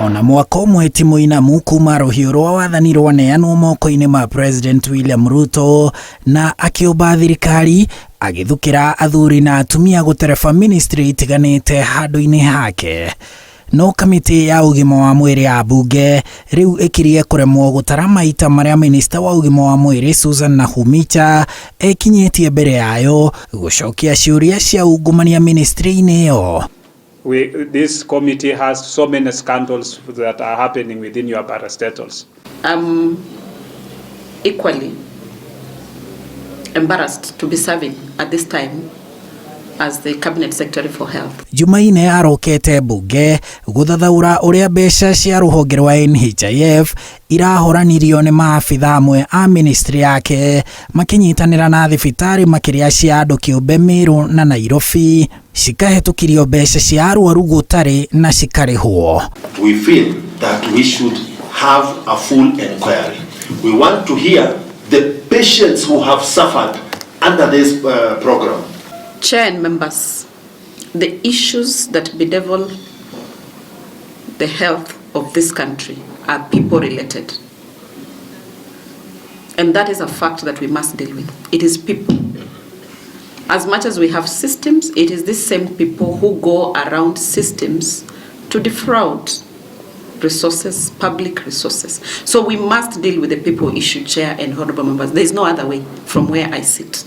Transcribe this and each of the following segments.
Ona mwaka ũmwe ti mũinamu kuma rũhiũ rwa wathani rwaneanwo moko-inĩ ma President William Ruto na akĩũmba thirikari agĩthukĩra athuri na atumia gũtereba ministry itiganĩte handũ-inĩ hake. No kamĩtĩ ya ũgima wa mwĩrĩ ya mbunge rĩu ĩkirie kũremwo gũtara maita marĩa minista wa ũgima wa mwĩrĩ Susan Nakhumicha ekinyĩtie mbere yayo gũcokia ciũria cia ungumania ministry-inĩ ĩyo. This committee has so many scandals that are happening within your parastatals. I'm equally embarrassed to be serving at this time as the Cabinet Secretary for Health. Jumaine arokete mbunge gũthathaũra ũrĩa mbeca cia rũhonge rwa NHIF irahoranirio nĩ maabitha amwe a ministry yake makĩnyitanĩra na thibitarĩ makĩria cia andũ kĩũmbe Meru na Nairobi cikahĩtũkirio mbeca cia arwaru gũtarĩ na cikarĩhwo. We feel that we should have a full inquiry. We want to hear the patients who have suffered under this program. Chair and members, the issues that bedevil the health of this country are people related. And that is a fact that we must deal with. It is people. As much as we have systems, it is these same people who go around systems to defraud resources, public resources. So we must deal with the people issue, Chair and honorable members. There is no other way from where I sit.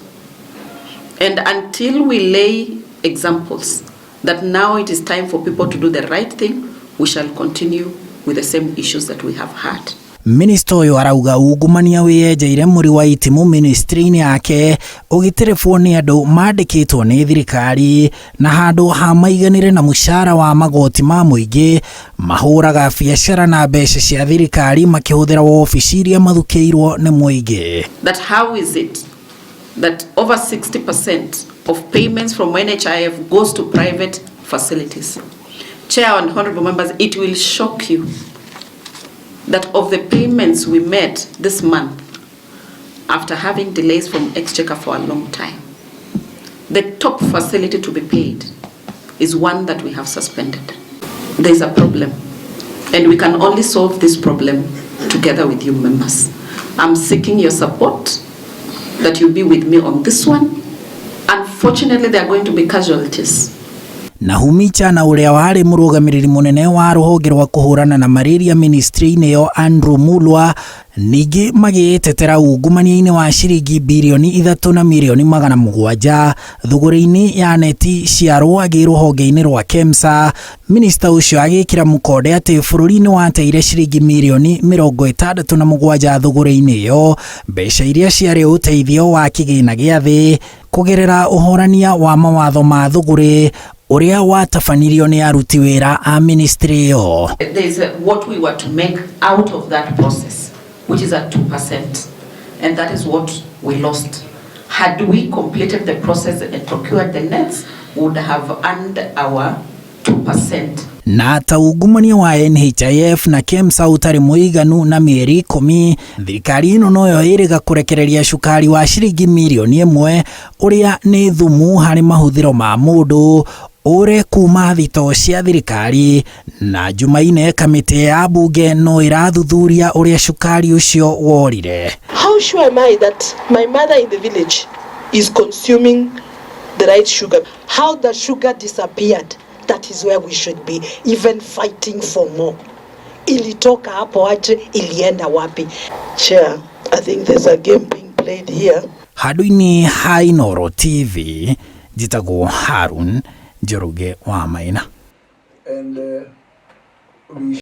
And until we lay examples that now it is time for people to do the right thing, we shall continue with the same issues that we have had. Minista ũyũ arauga ungumania wĩyenjeire mũri wa itimũ ministry-inĩ yake ũgĩterebwo nĩ andũ mandĩkĩtwo nĩ thirikari na handũ ha maiganĩre na mũcara wa magoti ma mũingĩ mahũraga biacara na mbeca cia thirikari makĩhũthĩra wobici iria mathukĩirwo nĩ mũingĩ. That how is it that over 60% of payments from NHIF goes to private facilities? Chair and honorable members, it will shock you that of the payments we made this month, after having delays from Exchequer for a long time, the top facility to be paid is one that we have suspended. There is a problem, and we can only solve this problem together with you members. I'm seeking your support, that you be with me on this one. Unfortunately, there are going to be casualties. Nakhumicha na ũrĩa warĩ mũrũgamĩrĩri mũnene wa rũhonge rwa kũhũrana na malaria ministry-inĩ ĩyo Andrew Mulwa ningĩ magĩĩtetera ungumania-inĩ wa ciringi 3,700,000,000 thũgũrĩ-inĩ ya neti cia rwagĩ rũhonge-inĩ rwa KEMSA. Minista ũcio agĩkĩra mũkonde atĩ bũrũri nĩ wateire ciringi 67 mirioni thũgũrĩ-inĩ ĩyo, mbeca iria ciarĩ ũteithio wa kĩgĩna gĩa thĩ kũgerera ũhorania wa mawatho ma thũgũrĩ ũrĩa watabanirio nĩ aruti wĩra a ministry ĩyo. There is what we were to make out of that process, which is at 2%, and that is what we lost. Had we completed the process and procured the nets, we would have earned our 2%. Na ta ungumania wa NHIF na KEMSA ũtarĩ mũiganu na mĩeri 10, thirikari ĩno noyo ĩrĩga kũrekereria cukari wa ciringi 1 mirioni ũrĩa nĩ thumu harĩ mahũthĩro ma mũndũ ũre kuma thitoo cia thirikari. Na Jumaine kamĩtĩ ya mbunge no ĩrathuthuria ũrĩa cukari ũcio worire. How sure am I that my mother in the village is consuming the right sugar? How the sugar disappeared, that is where we should be even fighting for more. Ilitoka hapo aje, ilienda wapi? Chair, I think there's a game being played here. Handũ-inĩ ha Inooro TV, njĩtagwo Harun Njoroge wa Maina. And we